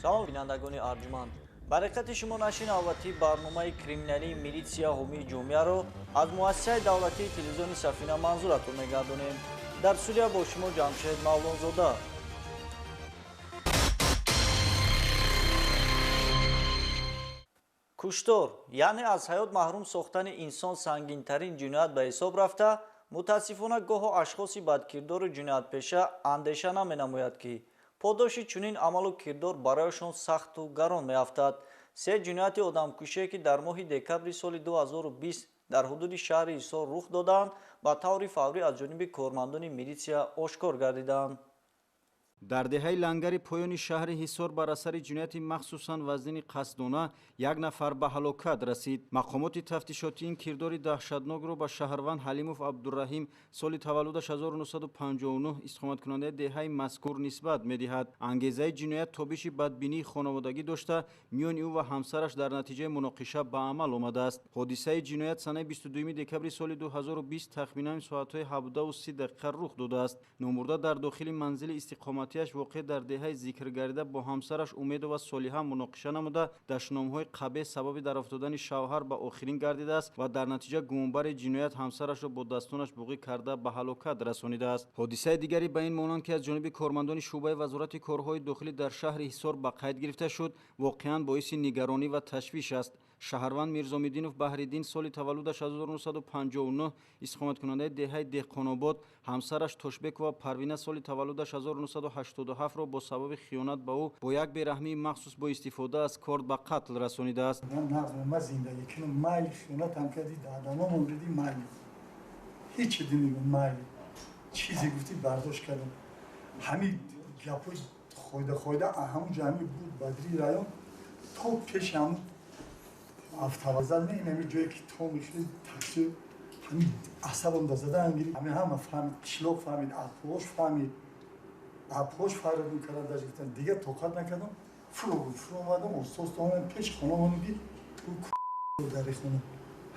Салом, бинандагони арҷманд. Ба диққати шумо нашри навбатии барномаи криминалии «Милитсия ҳомии ҷомеаро» аз муассисаи давлатии телевизиони «Сафина» манзуратон мегардонем. Дар студия бо шумо Ҷамшед Мавлонзода. Куштор, яъне аз ҳаёт маҳрум сохтани инсон, сангинтарин ҷиноят ба ҳисоб рафта, мутаассифона, гоҳо ашхоси бадкирдору ҷиноятпеша андеша наменамояд, ки подоши чунин амалу кирдор барояшон сахту гарон меафтад. Се ҷинояти одамкушие, ки дар моҳи декабри соли 2020 дар ҳудуди шаҳри Ҳисор рух додаанд, ба таври фаврӣ аз ҷониби кормандони милитсия ошкор гардиданд. Дар деҳаи Лангари поёни шаҳри Ҳисор бар асари ҷинояти махсусан вазнини қасдона як нафар ба ҳалокат расид. Мақомоти тафтишотӣ ин кирдори даҳшатнокро ба шаҳрванд Ҳалимов Абдураҳим, соли таваллудаш 1959, истиқоматкунандаи деҳаи мазкур, нисбат медиҳад. Ангезаи ҷиноят тобиши бадбинии хонаводагӣ дошта, миёни ӯ ва ҳамсараш дар натиҷаи муноқиша ба амал омадааст. Ҳодисаи ҷиноят санаи 22 декабри соли 2020 тахминан соатҳои 17:30 дақиқа рух додааст. Номурда дар дохили манзили истиқоматиаш, воқеъ дар деҳаи зикргардида, бо ҳамсараш Умедова Солиҳа муноқиша намуда, дашномҳои қабеҳ сабаби дар афтодани шавҳар ба охирин гардидааст ва дар натиҷа гумонбари ҷиноят ҳамсарашро бо дастонаш буғӣ карда, ба ҳалокат расонидааст. Ҳодисаи дигаре ба ин монанд, ки аз ҷониби кормандони шӯъбаи Вазорати корҳои дохилӣ дар шаҳри Ҳисор ба қайд гирифта шуд, воқеан боиси нигаронӣ ва ташвиш аст. Шаҳрванд Мирзомиддинов Баҳриддин, соли таваллудаш 1959, истиқоматкунандаи деҳаи Деҳқонобод, ҳамсараш Тошбекова Парвина, соли таваллудаш 1987-ро бо сабаби хиёнат ба ӯ бо як бераҳмии махсус бо истифода аз корд ба қатл расонидааст. Нағз, зиндагӣ кунам, майли, хиёнатам кардӣ, дадамомон дидӣ, майли, ҳечи димегум, майли, чизе гуфтӣ, бардошт кардам. Ҳамин гапҳои хойда хойда ҳамун ҷо ҳамин буд, Бадри район то пеши ҳамун автовокзал, не, ин ҳамин ҷое ки то мешуд такси, ҳамин асабам да задан гирифт. Ҳамин ҳама фаҳмид, қишлоқ фаҳмид, апош фаҳмид, апош фарёд мекардам, даже гуфтам, дигар тоқат накардам, фуру фуру омадам, оста омадам пеши хона омадам, ки дари хона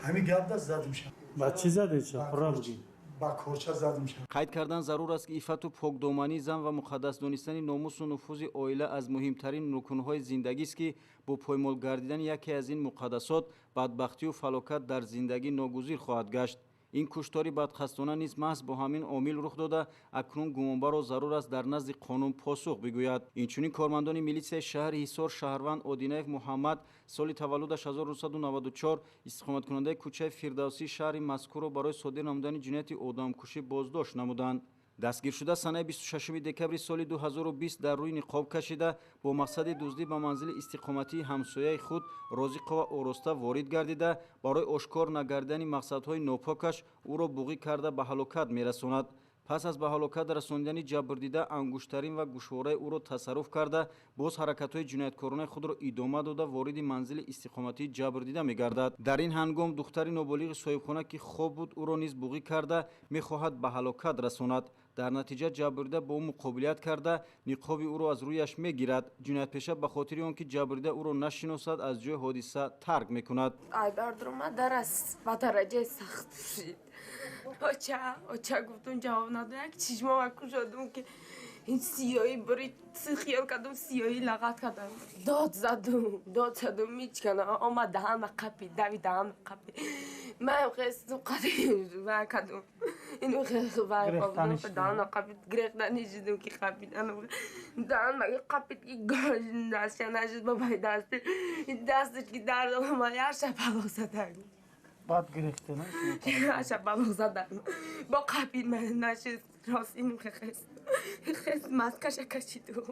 ҳамин гап да задим ша. Ба чӣ задед ша? Пурра бугӣ. Ба корча задим ша. Қайд кардан зарур аст, ки иффату покдомании зан ва муқаддас донистани номусу нуфузи оила аз муҳимтарин рукнҳои зиндагист, ки бо поймол гардидани яке аз ин муқаддасот бадбахтию фалокат дар зиндагӣ ногузир хоҳад гашт. Ин куштори бадқасдона низ маҳз бо ҳамин омил рух дода, акнун гумонбарро зарур аст дар назди қонун посух бигӯяд. Инчунин кормандони милитсияи шаҳри Ҳисор шаҳрванд Одинаев Муҳаммад, соли таваллудаш 1994, истиқоматкунандаи кӯчаи Фирдавсии шаҳри мазкурро барои содир намудани ҷинояти одамкушӣ боздошт намуданд. Дастгиршуда санаи 26 декабри соли 2020 дар рӯи ниқоб кашида бо мақсади дуздӣ ба манзили истиқоматии ҳамсояи худ Розиқова Ороста ворид гардида, барои ошкор нагардидани мақсадҳои нопокаш ӯро буғӣ карда, ба ҳалокат мерасонад. Пас аз ба ҳалокат расонидани ҷабрдида, ангуштарин ва гӯшвораи ӯро тасарруф карда, боз ҳаракатҳои ҷинояткоронаи худро идома дода, вориди манзили истиқоматии ҷабрдида мегардад. Дар ин ҳангом духтари ноболиғи соҳибхона, ки хоб буд, ӯро низ буғӣ карда, мехоҳад ба ҳалокат расонад. Дар натиҷа ҷабрдида бо ӯ муқобилият карда, ниқоби ӯро аз рӯяш мегирад. Ҷиноятпеша ба хотири он ки ҷабрдида ӯро нашиносад, аз ҷои ҳодиса тарк мекунад. Ба дараҷаи сахт шид. Оча, оча гуфтум, ҷавоб надод. Як чишмома кушодум, ки ин сиёҳӣ бурид, хиёл кардум сиёҳӣ лағат кардам. Дод задум, дод задум, мичкана омад, даҳанма қапид, дави даҳанма қапид. Ман хестум, қадим ва кардум, ину даҳанма қапид, гирехтани шудум, ки қапид даҳанма қапид, ки дастша нашуд, бабай дасти дасташ ки дард омад, як шапалоқ задак. Баъд гирехте? Як шапалоқ задам, бо қапид, ман нашуд, рост ину хест хест, маскаша кашиду.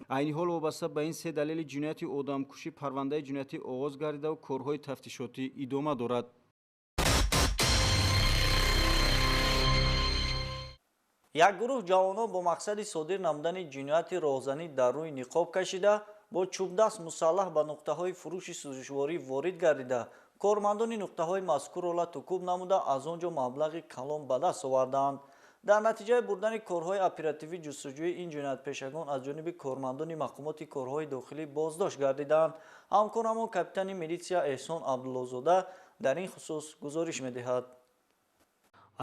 Айни ҳол вобаста ба ин се далели ҷинояти одамкушӣ парвандаи ҷиноятӣ оғоз гардидаву корҳои тафтишотӣ идома дорад. Як гурӯҳ ҷавонон бо мақсади содир намудани ҷинояти роҳзанӣ дар рӯи ниқоб кашида, бо чӯбдаст мусаллаҳ ба нуқтаҳои фурӯши сӯзишворӣ ворид гардида, кормандони нуқтаҳои мазкурро латукӯб намуда, аз он ҷо маблағи калон ба даст овардаанд. Дар натиҷаи бурдани корҳои оперативӣ ҷустуҷӯи ин ҷиноятпешагон аз ҷониби кормандони мақомоти корҳои дохилӣ боздошт гардидаанд. Ҳамкорамон капитани милитсия Эҳсон Абдуллозода дар ин хусус гузориш медиҳад.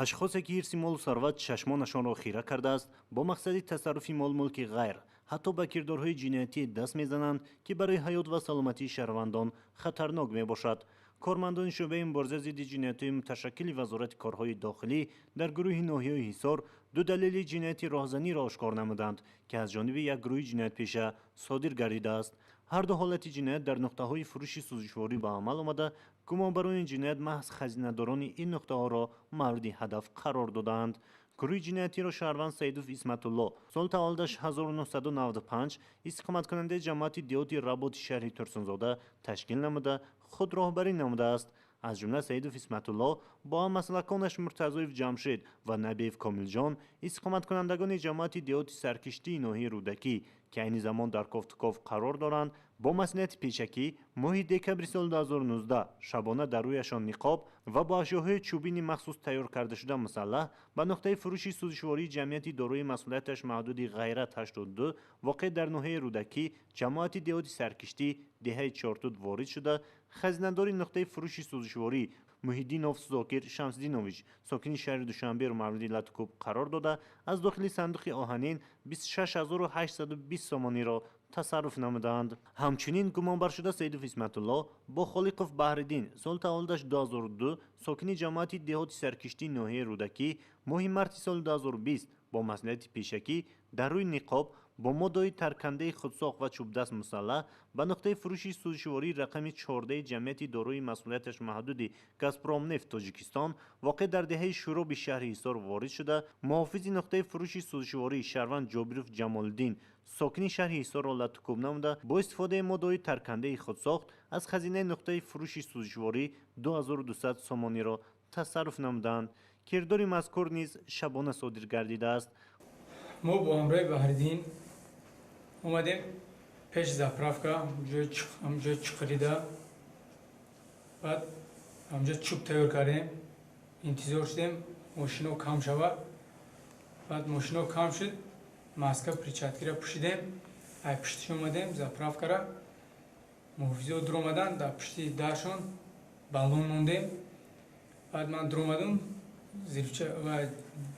Ашхосе ки ҳирси молу сарват чашмонашонро хира кардааст, бо мақсади тасарруфи молмулки ғайр Ҳатто ба кирдорҳои ҷиноятӣ даст мезананд, ки барои ҳаёт ва саломатии шаҳрвандон хатарнок мебошад. Кормандони шӯъбаи мубориза зидди ҷиноятҳои муташаккили Вазорати корҳои дохилӣ дар гурӯҳи ноҳияи Ҳисор ду далели ҷинояти роҳзаниро ошкор намуданд, ки аз ҷониби як гурӯҳи ҷиноятпеша содир гардидааст. Ҳар ду ҳолати ҷиноят дар нуқтаҳои фурӯши сӯзишворӣ ба амал омада, гумонбарони ҷиноят маҳз хазинадорони ин нуқтаҳоро мавриди ҳадаф қарор додаанд. Гурӯҳи ҷиноятиро шаҳрванд Саидов Исматулло, соли таваллудаш 1995, истиқоматкунандаи ҷамоати деҳоти Работи шаҳри Турсунзода ташкил намуда, худ роҳбарӣ намудааст. Аз ҷумла Саидов Исматулло бо ҳаммаслаконаш Муртазоев Ҷамшед ва Набиев Комилҷон, истиқоматкунандагони ҷамоати деҳоти Саркиштии ноҳияи Рӯдакӣ, ки айни замон дар кофтуков қарор доранд, бо маслиҳати пешакӣ моҳи декабри соли 2019 шабона дар рӯяшон ниқоб ва бо ашёҳои чӯбини махсус тайёр кардашуда мусаллаҳ ба нуқтаи фурӯши сӯзишвории ҷамъияти дорои масъулияташ маҳдуди Ғайрат 82 воқеъ дар ноҳияи Рӯдакӣ, ҷамоати деҳоти Саркиштӣ, деҳаи Чортуд ворид шуда, хазинадори нуқтаи фурӯши сӯзишворӣ Муҳиддинов Зокир Шамсиддинович, сокини шаҳри Душанберо мавриди латукӯб қарор дода, аз дохили сандуқи оҳанин 26820 сомониро тасарруф намуданд. Ҳамчунин гумонбаршуда Саидов Исматулло бо Холиқов Баҳриддин, соли таваллудаш 2002, сокини ҷамоати деҳоти Саркиштии ноҳияи Рӯдакӣ, моҳи марти соли 2020 бо маслиҳати пешакӣ дар рӯи ниқоб бо моддаҳои таркандаи худсохт ва чӯбдаст мусаллаҳ ба нуқтаи фурӯши сӯзишвории рақами 14 ҷамъияти дорои масъулияташ маҳдуди Газпромнефт Тоҷикистон воқеъ дар деҳаи Шӯроби шаҳри Ҳисор ворид шуда, муҳофизи нуқтаи фурӯши сӯзишвории шаҳрванд Ҷобиров Ҷамолиддин, сокини шаҳри Ҳисорро латукӯб намуда, бо истифодаи моддаҳои таркандаи худсохт аз хазинаи нуқтаи фурӯши сӯзишворӣ 2200 сомониро тасарруф намуданд. Кирдори мазкур низ шабона содир гардидааст. Мо бо ҳамроҳи Баҳриддин омадем пеш заправка, ҳамҷои чуқурида, баъд ҳамҷо чӯб тайёр кардем, интизор шудем мошино кам шавад. Баъд мошино кам шуд, маска перчаткира пӯшидем, ай пуштиш омадем заправкара, муҳофизо дуромадан, дар пушти даршон баллон мондем. Баъд ман дуромадум,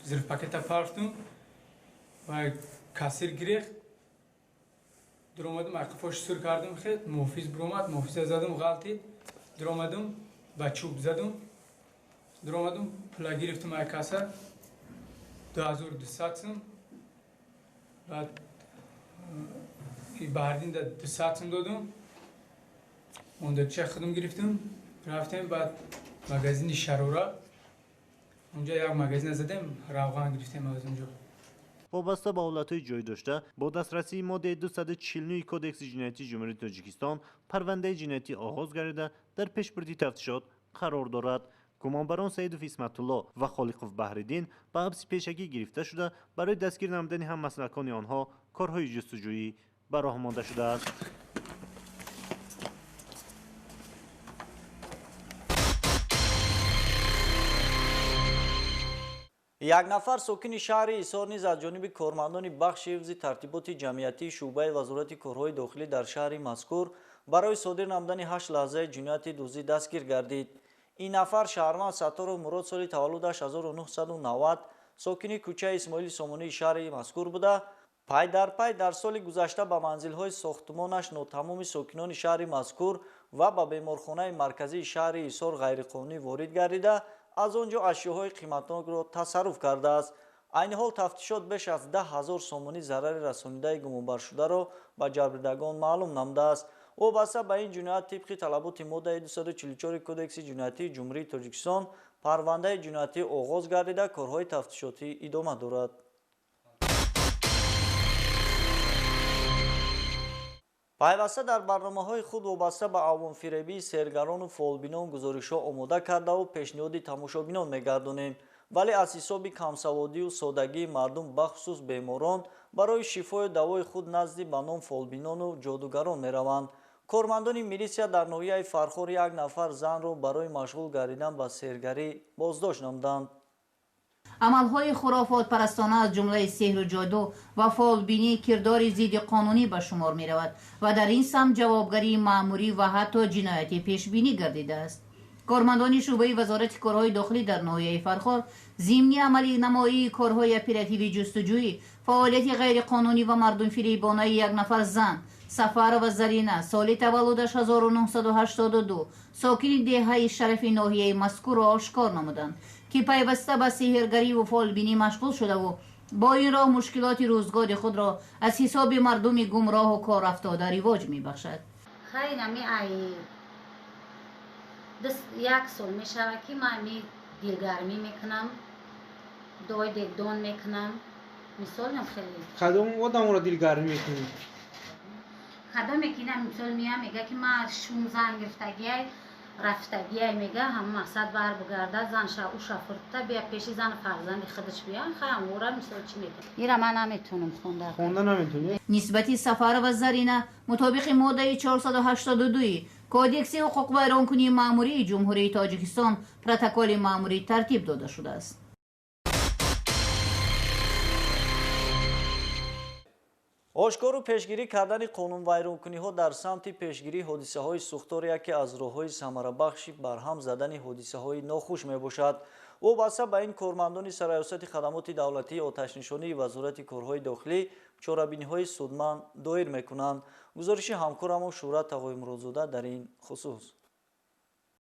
зирфпакета партум ва кассир гирехт, дуромадум, ақифош сур кардум, хед муҳофиз биромад, муҳофиза задум, ғалтид, дуромадум, ба чӯб задум, дуромадум, пула гирифтум ай касса 2200 сум, баъд Баҳриддин да 200 сум додум, мондагича худум гирифтум, рафтем баъд магазини Шарора, унҷа як магазина задем, равған гирифтем аз унҷо. Вобаста ба ҳолатҳои ҷой дошта бо дастрасии моддаи 249 Кодекси ҷиноятии Ҷумҳурии Тоҷикистон парвандаи ҷиноятӣ оғоз гардида, дар пешбурди тафтишот қарор дорад. Гумонбарон Саидов Исматулло ва Холиқов Баҳриддин ба ҳабси пешакӣ гирифта шуда, барои дастгир намудани ҳаммаслакони онҳо корҳои ҷустуҷӯӣ ба роҳ монда шудааст. Як нафар сокини шаҳри Ҳисор низ аз ҷониби кормандони бахши ҳифзи тартиботи ҷамъиятии шӯъбаи Вазорати корҳои дохилӣ дар шаҳри мазкур барои содир намудани 8 лаҳзаи ҷинояти дуздӣ дастгир гардид. Ин нафар шаҳрванд Сатторов Мурод, соли таваллудаш 1990, сокини кӯчаи Исмоили Сомонии шаҳри мазкур буда, пай дар пай дар соли гузашта ба манзилҳои сохтмонаш нотамоми сокинони шаҳри мазкур ва ба беморхонаи марказии шаҳри Ҳисор ғайриқонунӣ ворид гардида, аз он ҷо ашёҳои қиматнокро тасарруф кардааст. Айни ҳол тафтишот беш аз 10 000 сомонӣ зарари расонидаи гумонбаршударо ба ҷабрдидагон маълум намудааст. Вобаста ба ин ҷиноят тибқи талаботи моддаи 244 Кодекси ҷиноятии Ҷумҳурии Тоҷикистон парвандаи ҷиноятӣ оғоз гардида, корҳои тафтишотӣ идома дорад. Пайваста дар барномаҳои худ вобаста ба авомфиребии сергарону фолбинон гузоришҳо омода кардаву пешниҳоди тамошобинон мегардонем, вале аз ҳисоби камсаводию содагии мардум, бахусус беморон, барои шифою давои худ назди ба ном фолбинону ҷодугарон мераванд. Кормандони милисия дар ноҳияи Фархор як нафар занро барои машғул гардидан ба сергарӣ боздошт намуданд. Амалҳои хурофотпарастона аз ҷумлаи сеҳру ҷоду ва фолбинӣ кирдори зидди қонунӣ ба шумор меравад ва дар ин самт ҷавобгарии маъмурӣ ва ҳатто ҷиноятӣ пешбинӣ гардидааст. Кормандони шӯъбаи Вазорати корҳои дохилӣ дар ноҳияи Фархор зимни амали намоии корҳои оперативӣ ҷустуҷӯӣ фаъолияти ғайриқонунӣ ва мардумфиребонаи як нафар зан, Сафарова Зарина, соли таваллудаш 1982, сокини деҳаи Шарафи ноҳияи мазкурро ошкор намуданд, ки пайваста ба сеҳргариву фолбинӣ машғул шудаву бо ин роҳ мушкилоти рӯзгори худро аз ҳисоби мардуми гумроҳу корафтода ривоҷ мебахшад. Як сол мешавад, ки ман ами дилгармӣ мекунам, дуои дегдон мекунам, мисолам хеле. Кадом одамро дилгармӣ мекунӣ? Кадоме ки на, мисол, мея, мега, ки ман шум зан гирифтагиай, рафтагиай, мега, ҳама мақсад бар бугарда, зан ша уша фурта бия, пеши зану фарзанди худаш бия. Хаамора, мисол, чӣ мекунам, ира ман наметонам хонда. Хонда наметонӣ? Нисбати Сафарова Зарина мутобиқи моддаи 482 Кодекси ҳуқуқвайронкунии маъмурии Ҷумҳурии Тоҷикистон протоколи маъмурӣ тартиб дода шудааст. Ошкору пешгирӣ кардани қонунвайронкуниҳо дар самти пешгирии ҳодисаҳои сӯхтор яке аз роҳҳои самарабахши барҳам задани ҳодисаҳои нохуш мебошад. Вобаста ба ин, кормандони Сарраёсати хадамоти давлатии оташнишонии Вазорати корҳои дохилӣ чорабиниҳои судманд доир мекунанд. Гузориши ҳамкорамон Шӯҳрат Тағоимуродзода дар ин хусус.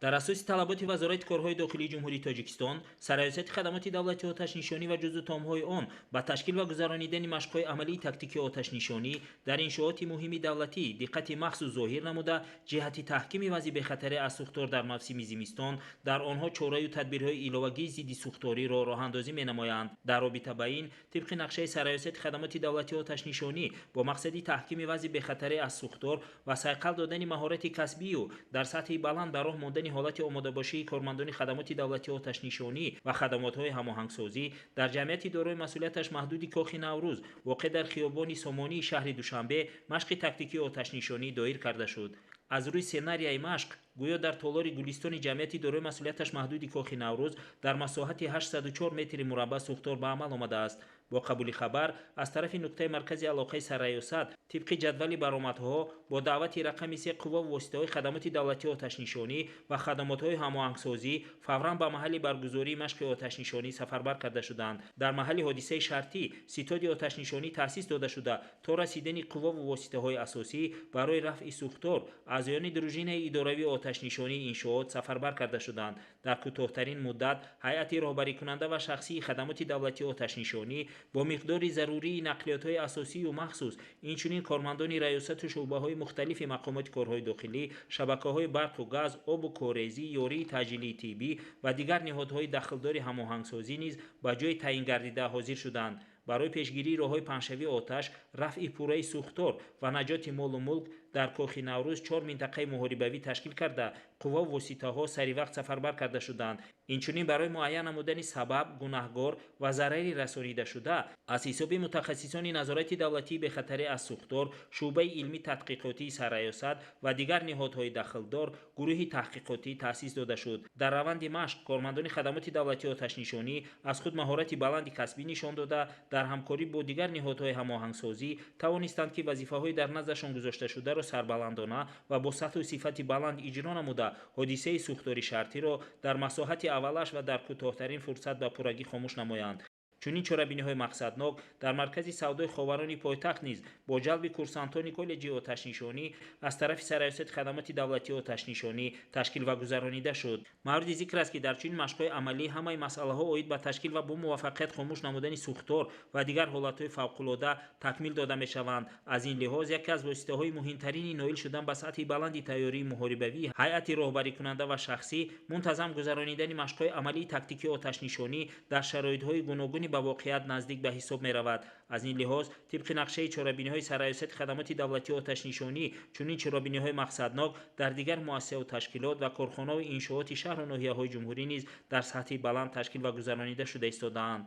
Дар асоси талаботи Вазорати корҳои дохилии Ҷумҳурии Тоҷикистон, Сарраёсати хадамоти давлатии оташнишонӣ ва ҷузъу томҳои он ба ташкил ва гузаронидани машқҳои амалии тактикии оташнишонӣ дар иншооти муҳими давлатӣ диққати махсус зоҳир намуда, ҷиҳати таҳкими вазъи бехатарӣ аз сӯхтор дар мавсими зимистон дар онҳо чораю тадбирҳои иловагии зидди сӯхториро роҳандозӣ менамоянд. Дар робита ба ин, тибқи нақшаи Сарраёсати хадамоти давлатии оташнишонӣ, бо мақсади таҳкими вазъи бехатарӣ аз сӯхтор ва сайқал додани маҳорати касбию дар сатҳи баланд ба роҳ мондани ҳолати омодабошии кормандони хадамоти давлатии оташнишонӣ ва хадамотҳои ҳамоҳангсозӣ, дар ҷамъияти дорои масъулияташ маҳдуди Кохи Наврӯз, воқеъ дар хиёбони Сомонии шаҳри Душанбе, машқи тактикии оташнишонӣ доир карда шуд. Аз рӯи сценарияи машқ, гӯё дар толори гулистони ҷамъияти дорои масъулияташ маҳдуди Кохи Наврӯз дар масоҳати 804 метри мураббаъ сӯхтор ба амал омадааст. Бо қабули хабар аз тарафи нуқтаи маркази алоқаи сарраёсат, тибқи ҷадвали баромадҳо, бо даъвати рақами се қувваву воситаҳои хадамоти давлатии оташнишонӣ ва хадамотҳои ҳамоҳангсозӣ фавран ба маҳалли баргузории машқи оташнишонӣ сафарбар карда шуданд. Дар маҳалли ҳодисаи шартӣ ситоди оташнишонӣ таъсис дода шуда, то расидани қувваву воситаҳои асосӣ барои рафъи сӯхтор аъзоёни дружинаи идоравии оташнишонии иншоот сафарбар карда шуданд. Дар кӯтоҳтарин муддат ҳайати роҳбарикунанда ва шахсии хадамоти давлатии оташнишонӣ бо миқдори зарурии нақлиётҳои асосию махсус, инчунин кормандони раёсату шӯъбаҳои мухталифи мақомоти корҳои дохилӣ, шабакаҳои барқу газ, обу корезӣ, ёрии таъҷилии тиббӣ ва дигар ниҳодҳои дахлдори ҳамоҳангсозӣ низ ба ҷои таъингардида ҳозир шуданд. Барои пешгирии роҳҳои паҳншавии оташ, рафъи пурраи сӯхтор ва наҷоти молу мулк дар Кохи Наврӯз чор минтақаи муҳорибавӣ ташкил карда, қувваву воситаҳо саривақт сафарбар карда шуданд. Инчунин барои муайян намудани сабаб, гунаҳгор ва зарари расонидашуда аз ҳисоби мутахассисони назорати давлатии бехатарӣ аз сӯхтор, шӯъбаи илмӣ тадқиқотии сарраёсат ва дигар ниҳодҳои дахлдор гурӯҳи таҳқиқотӣ таъсис дода шуд. Дар раванди машқ кормандони хадамоти давлатии оташнишонӣ аз худ маҳорати баланди касбӣ нишон дода, дар ҳамкорӣ бо дигар ниҳодҳои ҳамоҳангсозӣ тавонистанд, ки вазифаҳои дар наздашон гузошташударо сарбаландона ва бо сатҳу сифати баланд иҷро намуда, ҳодисаи сӯхтори шартиро дар масоҳати аввалаш ва дар кӯтоҳтарин фурсат ба пуррагӣ хомӯш намоянд. Чунин чорабиниҳои мақсаднок дар маркази савдои Ховарони пойтахт низ бо ҷалби курсантони коллеҷи оташнишонӣ аз тарафи Сарраёсати хадамоти давлатии оташнишонӣ ташкил ва гузаронида шуд. Мавриди зикр аст, ки дар чунин машқҳои амалӣ ҳамаи масъалаҳо оид ба ташкил ва бо муваффақият хомӯш намудани сӯхтор ва дигар ҳолатҳои фавқулода такмил дода мешаванд. Аз ин лиҳоз, яке аз воситаҳои муҳимтарини ноил шудан ба сатҳи баланди тайёрии муҳорибавии ҳайати роҳбарикунанда ва шахсӣ мунтазам гузаронидани машқҳои амалии тактикии оташнишонӣ дар шароитҳои гуногуни ба воқеият наздик ба ҳисоб меравад. Аз ин лиҳоз, тибқи нақшаи чорабиниҳои Сарраёсати хадамоти давлатии оташнишонӣ, чунин чорабиниҳои мақсаднок дар дигар муассисаву ташкилот ва корхонаву иншооти шаҳру ноҳияҳои ҷумҳурӣ низ дар сатҳи баланд ташкил ва гузаронида шуда истодаанд.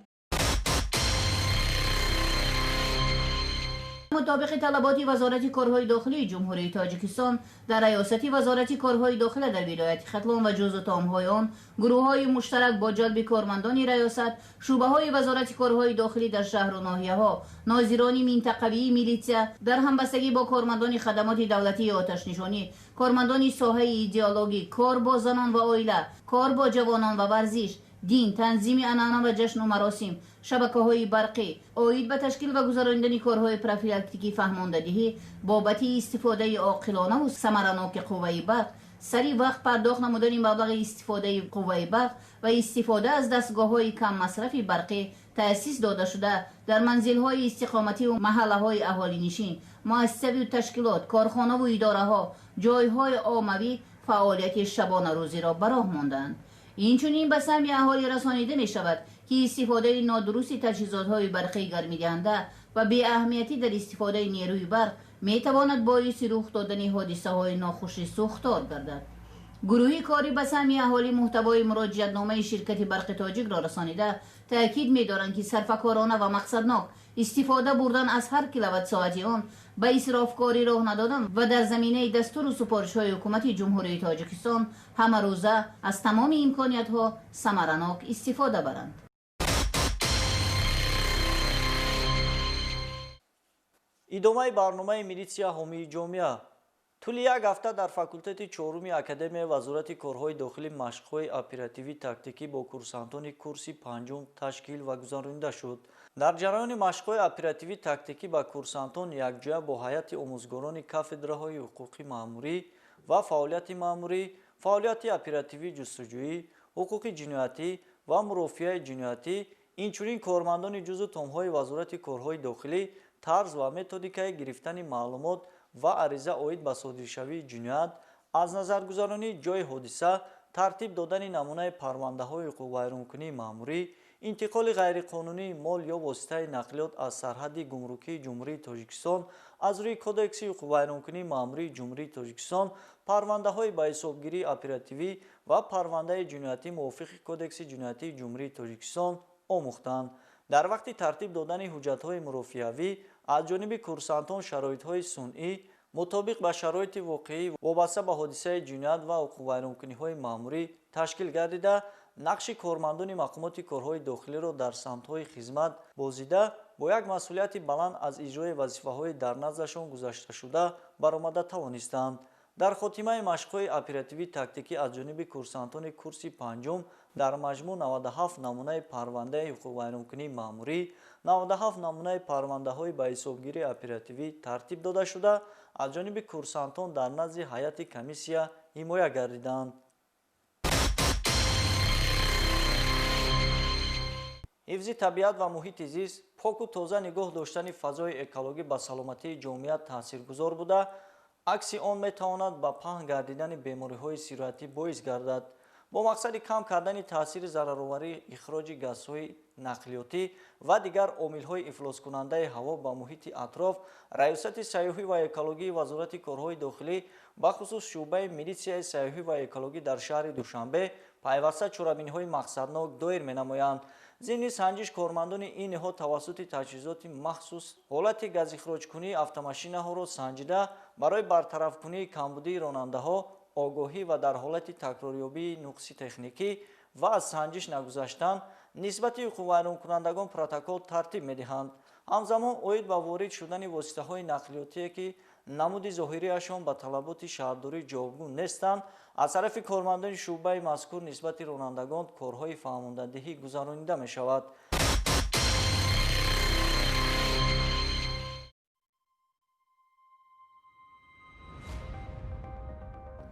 Мутобиқи талаботи Вазорати корҳои дохилии Ҷумҳурии Тоҷикистон дар раёсати Вазорати корҳои дохила дар вилояти Хатлон ва ҷузъу томҳои он гурӯҳҳои муштарак бо ҷалби кормандони раёсат, шӯъбаҳои Вазорати корҳои дохилӣ дар шаҳру ноҳияҳо, нозирони минтақавии милитсия дар ҳамбастагӣ бо кормандони хадамоти давлатии оташнишонӣ, кормандони соҳаи идеологӣ, кор бо занон ва оила, кор бо ҷавонон ва варзиш, дин, танзими анъана ва ҷашну маросим, шабакаҳои барқӣ оид ба ташкил ва гузаронидани корҳои профилактикӣ фаҳмондадиҳӣ бобати истифодаи оқилонаву самараноки қувваи барқ, сари вақт пардохт намудани маблағи истифодаи қувваи барқ ва истифода аз дастгоҳҳои каммасрафи барқӣ таъсис дода шуда дар манзилҳои истиқомативу маҳаллаҳои аҳолинишин, муассисавию ташкилот, корхонаву идораҳо, ҷойҳои оммавӣ фаъолияти шабонарӯзиро ба роҳ монданд. Инчунин ба самъи аҳолӣ расонида мешавад, ки истифодаи нодурусти таҷҳизотҳои барқии гармидиҳанда ва беаҳамиятӣ дар истифодаи нерӯи барқ метавонад боиси рух додани ҳодисаҳои нохуши сӯхтор гардад. Гурӯҳи корӣ ба самъи аҳолӣ муҳтавои муроҷиатномаи ширкати барқи тоҷикро расонида таъкид медоранд, ки сарфакорона ва мақсаднок истифода бурдан аз ҳар киловатт-соати он, ба исрофкорӣ роҳ надодан ва дар заминаи дастуру супоришҳои ҳукумати Ҷумҳурии Тоҷикистон ҳамарӯза аз тамоми имкониятҳо самаранок истифода баранд. Идомаи барномаи милитсия ҳомии ҷомеа. Тӯли як ҳафта дар факултети чоруми Академияи Вазорати корҳои дохилӣ машқҳои оперативӣ тактикӣ бо курсантони курси панҷум ташкил ва гузаронида шуд. Дар ҷараёни машқҳои оперативӣ тактикӣ ба курсантон якҷоя бо ҳайати омӯзгорони кафедраҳои ҳуқуқи маъмурӣ ва фаъолияти маъмурӣ, фаъолияти оперативӣ ҷустуҷӯӣ, ҳуқуқи ҷиноятӣ ва мурофиаи ҷиноятӣ, инчунин кормандони ҷузъу томҳои Вазорати корҳои дохилӣ тарз ва методикаи гирифтани маълумот ва ариза оид ба содиршавии ҷиноят, аз назаргузаронии ҷойи ҳодиса, тартиб додани намунаи парвандаҳои ҳуқуқвайронкунии маъмурӣ, интиқоли ғайриқонунии мол ё воситаи нақлиёт аз сарҳадди гумрукии Ҷумҳурии Тоҷикистон аз рӯи Кодекси ҳуқуқвайронкунии маъмурии Ҷумҳурии Тоҷикистон, парвандаҳои ба ҳисобгирии оперативӣ ва парвандаи ҷиноятӣ мувофиқи Кодекси ҷиноятии Ҷумҳурии Тоҷикистон омӯхтанд. Дар вақти тартиб додани ҳуҷҷатҳои мурофиавӣ аз ҷониби курсантон шароитҳои сунъӣ мутобиқ ба шароити воқеӣ вобаста ба ҳодисаи ҷиноят ва ҳуқуқвайронкуниҳои маъмурӣ ташкил гардида, нақши кормандони мақомоти корҳои дохилиро дар самтҳои хизмат бозида бо як масъулияти баланд аз иҷрои вазифаҳои дар наздашон гузашташуда баромада тавонистанд. Дар хотимаи машқҳои оперативӣ тактикӣ аз ҷониби курсантони курси панҷум дар маҷмӯъ 97 намунаи парвандаи ҳуқуқвайронкунии маъмурӣ, 97 намунаи парвандаҳои ба ҳисобгирии оперативӣ тартиб дода шуда, аз ҷониби курсантон дар назди ҳайати комиссия ҳимоя гардиданд. Ҳифзи табиат ва муҳити зист, поку тоза нигоҳ доштани фазои экологӣ ба саломатии ҷомеа таъсиргузор буда, акси он метавонад ба паҳн гардидани бемориҳои сироятӣ боис гардад. Бо мақсади кам кардани таъсири зарароварии ихроҷи газҳои нақлиётӣ ва дигар омилҳои ифлоскунандаи ҳаво ба муҳити атроф, Раёсати сайёҳӣ ва экологии Вазорати корҳои дохилӣ, бахусус шӯъбаи милитсияи сайёҳӣ ва экологӣ дар шаҳри Душанбе пайваста чорабиниҳои мақсаднок доир менамоянд. Зимни санҷиш кормандони ин ниҳод тавассути таҷҳизоти махсус ҳолати газихроҷкунии автомашинаҳоро санҷида, барои бартарафкунии камбудии ронандаҳо огоҳӣ ва дар ҳолати такрорёбии нуқси техникӣ ва аз санҷиш нагузаштан нисбати ҳуқуқвайронкунандагон протокол тартиб медиҳанд. Ҳамзамон оид ба ворид шудани воситаҳои нақлиётие, ки намуди зоҳириашон ба талаботи шаҳрдорӣ ҷавобгӯ нестанд, аз тарафи кормандони шӯъбаи мазкур нисбати ронандагон корҳои фаҳмондадиҳӣ гузаронида мешавад.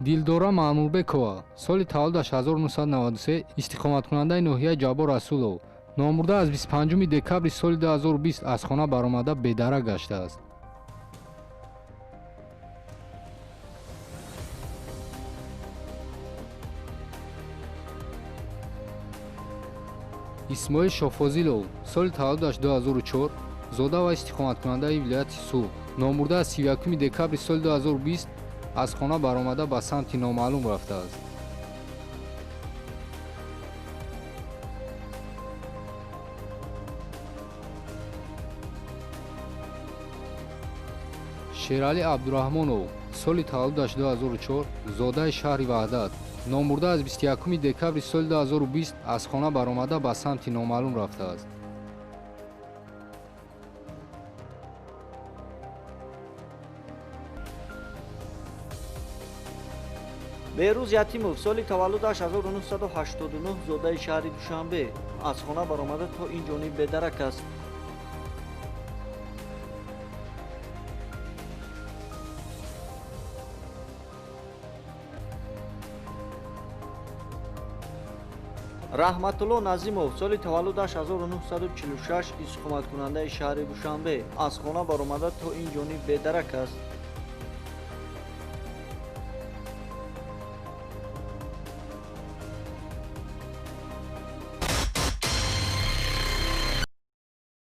Дилдора Маъмурбекова соли таваллудаш 1993 истиқоматкунандаи ноҳияи Ҷаббор Расулов номбурда аз 25 декабри соли 2020 аз хона баромада бедарак гаштааст. Исмоил Шофозилов соли таваллудаш 2004 зода ва истиқоматкунандаи вилояти Суғд номбурда аз 31 декабри соли 2020 аз хона баромада ба самти номаълум рафтааст. Шералӣ Абдураҳмонов, соли таваллудаш 2004, зодаи шаҳри Ваҳдат, номбурда аз 21 декабри соли 2020 аз хона баромада ба самти номаълум рафтааст. Беҳрӯз Ятимов, соли таваллудаш 1989, зодаи шаҳри Душанбе, аз хона баромада то ин ҷониб бедарак аст. Раҳматулло Назимов, соли таваллудаш 1946, истиқоматкунандаи шаҳри Душанбе, аз хона баромада то ин ҷониб бедарак аст.